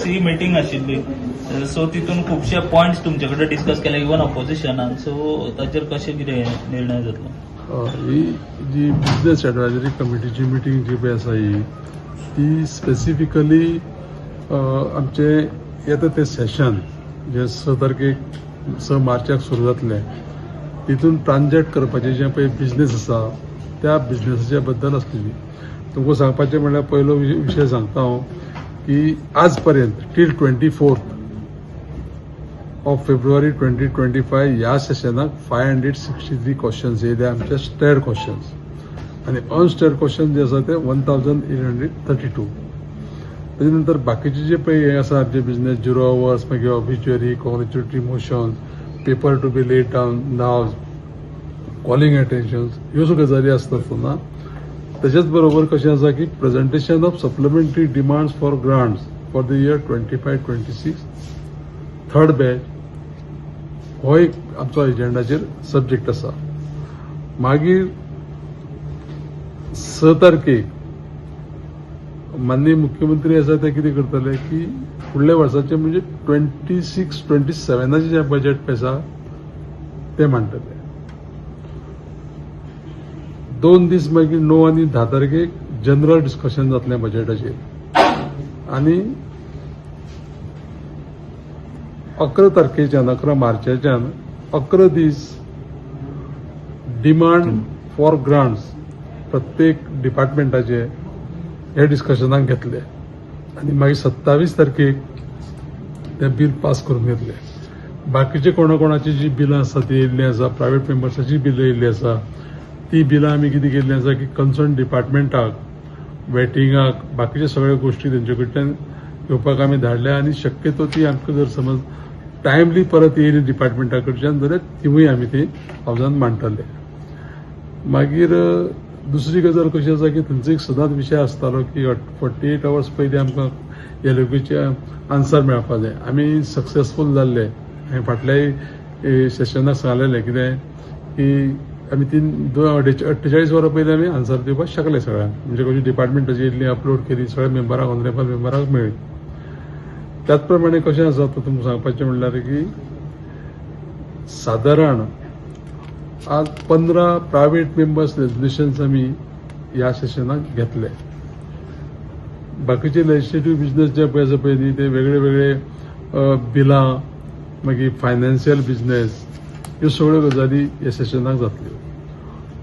BAC meeting आशिल्ली, so तितून खुबशे पॉयंट्स तुमचे कडेन डिस्कस केले इवन ऑपोजिशनान, सो ताचेर कशें कितें निर्णय जातलो? ही जी बिजनेस एडवायजरी कमिटीची मिटींग जी पळय आसा ही ती स्पेसिफिकली आमचे येता तें सेशन जे 6 तारखेक 6 मार्चाक सुरू जातलें, तितून ट्रान्जॅक्ट करपाचें जें पळय बिजनेस आसा त्या बिजनेसाच्या बद्दल आसलेली. तुमकां सांगपाचें म्हणल्यार पयलो विशय सांगता हांव की आज पर्यंत till 24th of February 2025 ह्या सेशनाक 563 क्वेश्चन्स येयले आमचे स्टेड क्वेश्चन्स, आनी अनस्टेड क्वेश्चन जे आसा ते 1832. तेजे नंतर बाकीचे जे पळय हे आसा आमचे बिजनेस, झिरो अवर्स, मागीर obituary, congratulatory motion, paper to be laid down in house, calling attentions, ह्यो सगळ्यो गजाली आसता आसतना तेजेच बरोबर कशें आसा की presentation of supplementary demands for grants for the year 25-26 third batch हो एक आमचो एजेंडाचेर सब्जेक्ट आसा. मागीर 6 तारखेक माननीय मुख्यमंत्री आसा ते कितें करतले की फुडल्या वर्साचे म्हणजे 26 27आचें जें बजेट आसा तें मांडटले. 2 दीस मागीर 9 आनी 10 तारखेक जनरल डिस्कशन जातलें बजेटाचेर आनी 11 तारखेच्यान 11 मार्चाच्यान 11 दीस डिमांड फॉर ग्रांट्स प्रत्येक डिपार्टमेंटाचे हे डिस्कशनाक घेतले आनी मागीर 27 तारखेक ते बील पास करून घेतले. बाकीचे कोणा कोणाची जी बिलां आसा ती येयल्लीं आसा, प्रायवेट मेंबर्साची बिलां येयल्लीं आसा, ती बिलां आमी कितें केल्लीं आसा की कन्सर्न डिपार्टमेंटाक वेटिंगाक बाकीचे सगळ्यो गोश्टी तेंचे कडल्यान घेवपाक आमी धाडल्या आनी शक्यतो ती आमकां जर समज टायमली परत येयली डिपार्टमेंटा कडच्यान जाल्यार तिवूय आमी ती हावजान मांडटले. मागीर दुसरी गजाल कशी आसा की थंयचो एक सदांच विशय आसतालो की 48 अवर्स पयलीं आमकां एलओपीचे आन्सर मेळपा जाय. आमी सक्सेसफूल जाल्ले. हांवें फाटल्याय सेशनाक सांगलेलें कितें की आमी 3 2 2.5 48 वरां पयलीं आमी आन्सर दिवपाक शकले सगळ्यांक, म्हणजे कशी डिपार्टमेंटाची इल्ली अपलोड केली, सगळ्या मेंबरांक, ऑनरेबल मेंबरांक मेळ्ळी. त्याच प्रमाणे कशें आसा तो तुमकां सांगपाचें म्हणल्यार की सादारण आज 15 प्रायवेट मेंबर्स रेजोल्युशन्स आमी ह्या सेशनाक घेतले. बाकीचे लेजिस्लेटीव बिजनेस जे पळय आसा पळय न्ही, ते वेगळे वेगळे बिलां, मागीर फायनान्शियल बिजनेस, ह्यो सगळ्यो गजाली ह्या सेशनाक जातल्यो.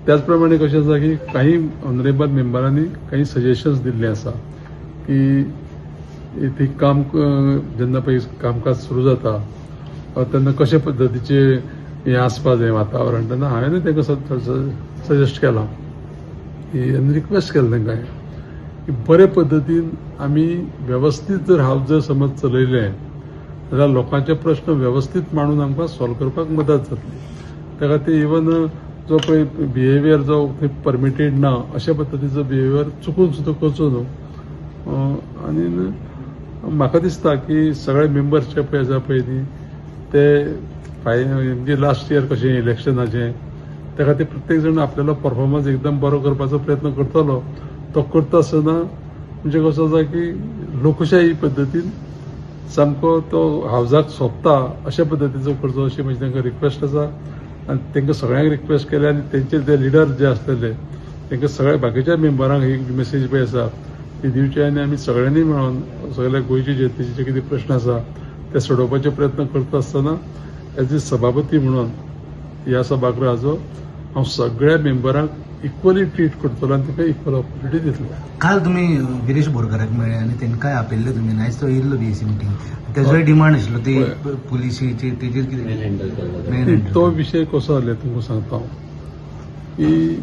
त्याच प्रमाणे कशें आसा की काही ऑनरेबल मेंबरांनी काही सजेशन्स दिल्ले आसा की ती काम जेन्ना पळय कामकाज सुरू जाता तेन्ना कशे पद्दतीचे हें आसपा जाय वातावरण, तेन्ना हांवें तांकां सजेस्ट केलां की आनी रिक्वेस्ट केलें तांकां हांवें की बरे पद्दतीन आमी वेवस्थीत जर हावज जर समज चलयलें जाल्यार लोकांचे प्रश्न वेवस्थीत मांडून आमकां सॉल्व करपाक मदत जातली. त्या खातीर इवन जो पळय बिहेवियर जो थंय परमिटेड ना अशा पद्दतीचो बिहेवियर चुकून सुद्दां करचो न्हू. आनी म्हाका दिसता की सगळे मेंबर्स जे पळय आसा पळय न्ही, ते म्हणजे लास्ट इयर कशें इलेक्शनाचें, त्या खातीर प्रत्येक जाण आपल्यालो परफॉर्मन्स एकदम बरो करपाचो प्रयत्न करतलो. तो करता आसतना म्हणजे कसो आसा की लोकशाही पद्दतीन सामको तो हावजाक सोबता अशा पद्दतीचो करचो अशी म्हजी तांकां रिक्वेस्ट आसा. आनी तांकां सगळ्यांक रिक्वेस्ट केल्या आनी तेंचे जे लिडर जे आसतले तांकां सगळ्या बाकीच्या मेंबरांक ही मेसेज पळय आसा ती दिवची आनी आमी सगळ्यांनी मेळोन सगळ्या गोंयचे जनतेचे जे कितें प्रश्न आसा ते सोडोवपाचे प्रयत्न करता आसतना एज ए सभापती म्हणून ह्या सभागृहाचो हांव सगळ्या मेंबरांक इक्वली ट्रीट करतलो आनी तांकां इक्वल ऑपॉर्च्युनिटी दितलो. काल तुमी विरेश बोरकाराक मेळ्ळे आनी तांकांय आपयल्ले तुमी. आयज तो येयल्लो बीएसी मिटींग, तेजोय डिमांड आशिल्लो ती पुलिशीची, तेजेर कितें मेन? तो विशय कसो जाले तुमकां सांगता हांव की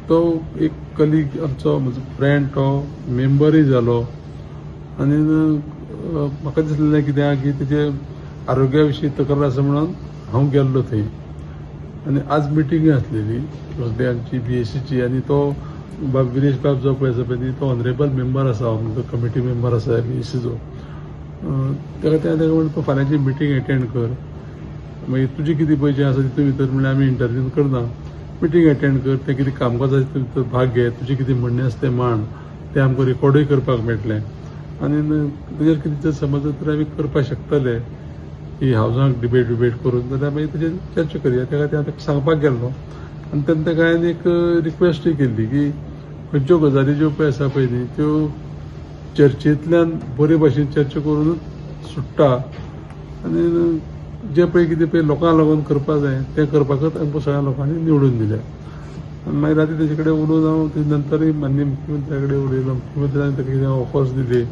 तो एक कलीग आमचो, म्हजो फ्रेंड, तो मेंबरूय जालो आनी म्हाका दिसलें कितें की तेजे आरोग्या विशीं तक्रार आसा म्हणून हांव गेल्लो थंय. आनी आज मिटींग आसलेली कसली आमची बीएसीची आनी तो बाब विरेश बाब जो पळय आसा पळय न्ही, तो ऑनरेबल मेंबर आसा, आमचो कमिटी मेंबर आसा बीएसीचो. ताका तें ताका म्हणलें, तूं फाल्यांची मिटींग एटेंड कर, मागीर तुजी कितें पळय जें आसा तितून भितर म्हणल्यार आमी इंटरव्यू करना, मिटींग एटेंड कर, तें कितें कामकाज आसा तितून भितर भाग घे, तुजें कितें म्हणणें आसा तें मांड, तें आमकां रिकॉर्डूय करपाक मेळटलें. आनी तेजेर कितें जर समज तर आमी करपाक शकतले की हावजाक डिबेट विबेट करून जाल्यार मागीर तेजेर चर्चा करया. त्या खातीर हांव ताका सांगपाक गेल्लो आनी तेन्ना ताका हांवें एक रिक्वेस्टूय केल्ली की खंयच्यो गजाली ज्यो पळय आसा पळय न्ही त्यो चर्चेंतल्यान बरे भाशेन चर्चा करुनूच सुट्टा आनी जें पळय कितें पळय लोकांक लागून करपाक जाय तें करपाकच आमकां सगळ्या लोकांनी निवडून दिल्या. आनी मागीर राती तेजे कडेन उलोवन हांव ते नंतरूय माननीय मुख्यमंत्र्या कडेन उलयलो. मुख्यमंत्र्यान ताका कितें ऑफर्स दिली,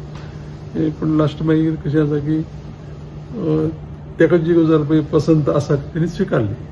पूण लास्ट मागीर कशें आसा की ताका जी गजाल पळय पसंत आसा ती तेणी स्विकारली.